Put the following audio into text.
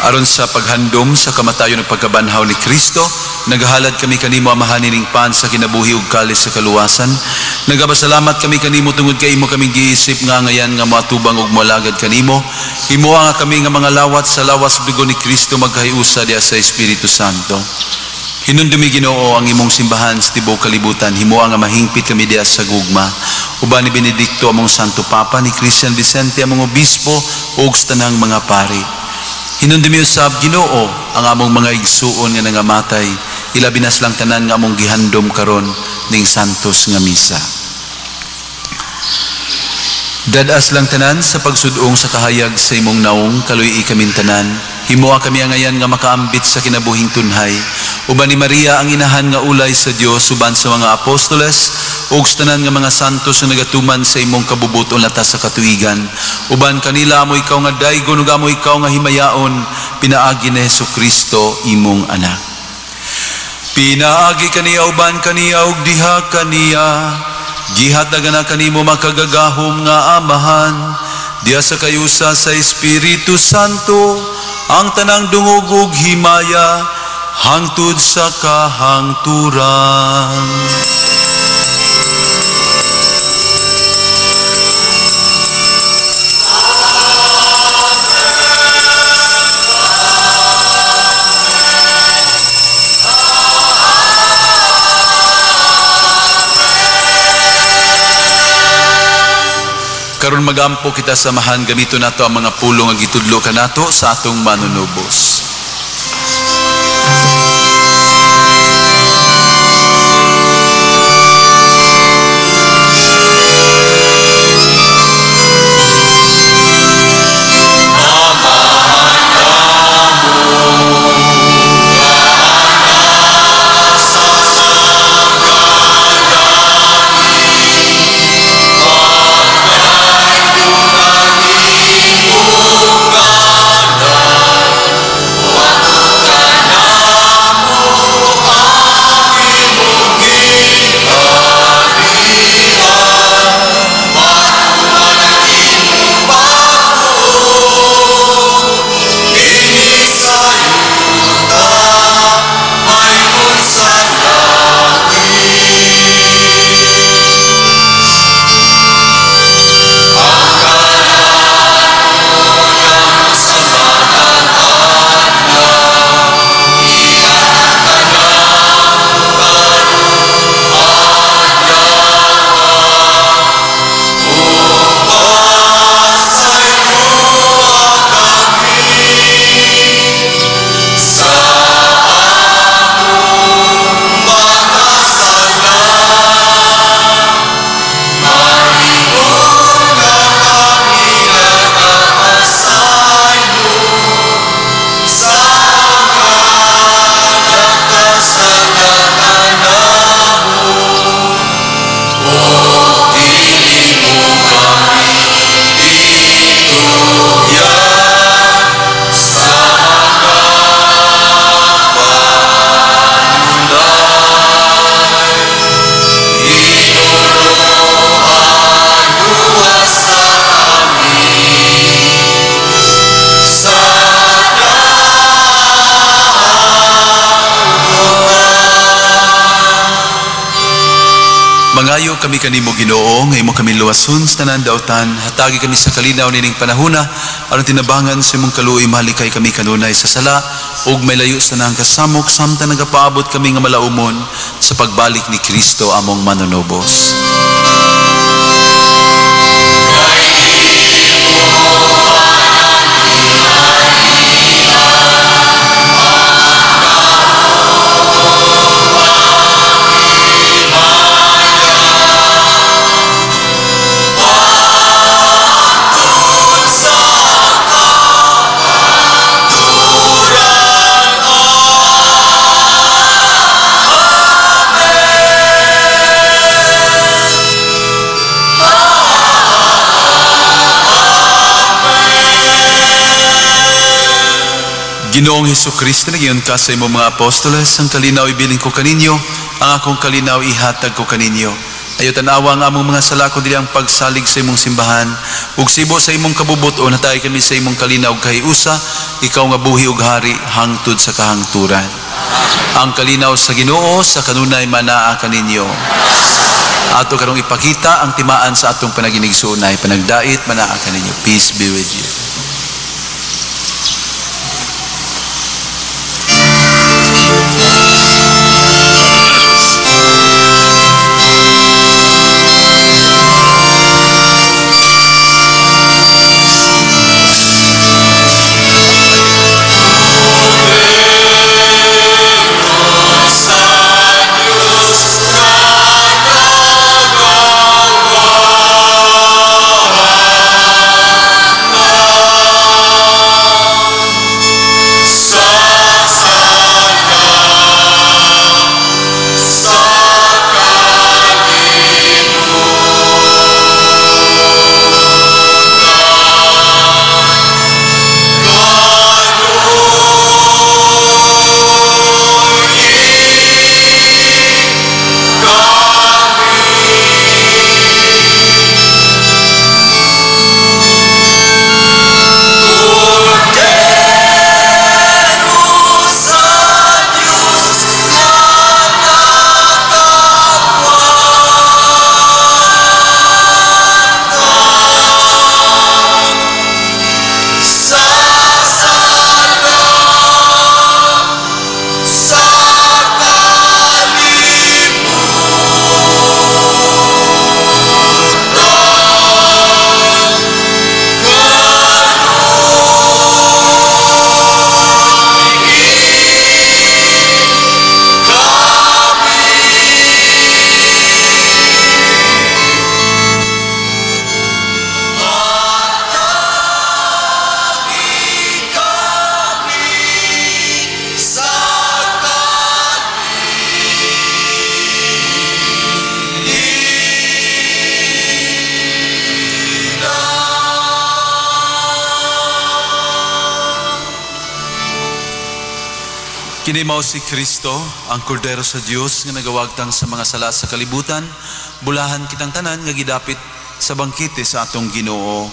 Aron sa paghandom sa kamatayon ug pagkabanhaw ni Kristo, nagahalad kami kanimo, Amahan, ining pan sa kinabuhi ug kalis sa kaluwasan. Nagapasalamat kami kanimo tungod kay imo kaming giisip nga ngayan nga moatubang ug moalagad kanimo. Himoa nga kami nga mga lawat sa lawas ug dugo ni Kristo magkahiusa diha sa Espiritu Santo. Hinumdumi, Ginoo, ang imong simbahan sa tibuok kalibutan. Himoa nga mahingpit kami diha sa gugma. Uban ni Benedicto among Santo Papa, ni Christian Vicente among obispo ug sa tanang mga pari. Hinumdumi usab, Ginoo, ang among mga igsuon nga nangamatay, ilabi na silang tanan nga among gihandom karon ning santos nga misa. Dad-as lang tanan sa pagsudong sa kahayag sa imong naong, kaluy-i kaming tanan. Himoa kami angayan nga makaambit sa kinabuhing tunhay. Uban ni Maria ang inahan nga ulay sa Dios, uban sa mga apostoles ug sa tanan nga mga santos nga nagatuman sa imong kabubuton latas sa katuigan. Uban kanila amo ikaw nga daygon ug amo ikaw nga himayaon, pinaagi ni Hesukristo imong anak. Pinaagi kaniya, uban kaniya ug diha kaniya, gihatagan na kanimo makagagahom nga Amahan, diha sa kayusa sa Espiritu Santo, ang tanang dungog ug himaya hangtod sa kahangturan. Karon magampo kita samahan, gamito nato ang mga pulong nga gitudlo kanato sa atong manunubos. Mangayo kami kanimo, Ginoo, nga imo kami luwason sa tanan dautan, hatagi kami sa kalinaw nining panahona aron tinabangan sa imong kaluoy malikay kami kanunay sa sala ug may layo sa tanang kasamok samtang nagapaabot kami nga malaumon sa pagbalik ni Kristo among manunubos. Ginoong Hesukristo, nagyon ka sa imong mga apostoles, ang kalinaw ibilin ko kaninyo, ang akong kalinaw ihatag ko kaninyo. Ayo tanawa ang among mga sala kundi ang pagsalig sa imong simbahan, ug sibo sa imong kabubuton, hatay kami sa imong kalinaw ug kahiusa, ikaw nga buhi ug hari hangtod sa kahangturan. Ang kalinaw sa Ginoo sa kanunay manaa kaninyo. Ato karong ipakita ang timaan sa atong panaginigsuonay, panagdait manaa kaninyo. Peace be with you. Kini mao si Kristo, ang Kordero sa Dios nga nagawagtang sa mga sala sa kalibutan. Bulahan kitang tanan nga gidapit sa bangkete sa atong Ginoo.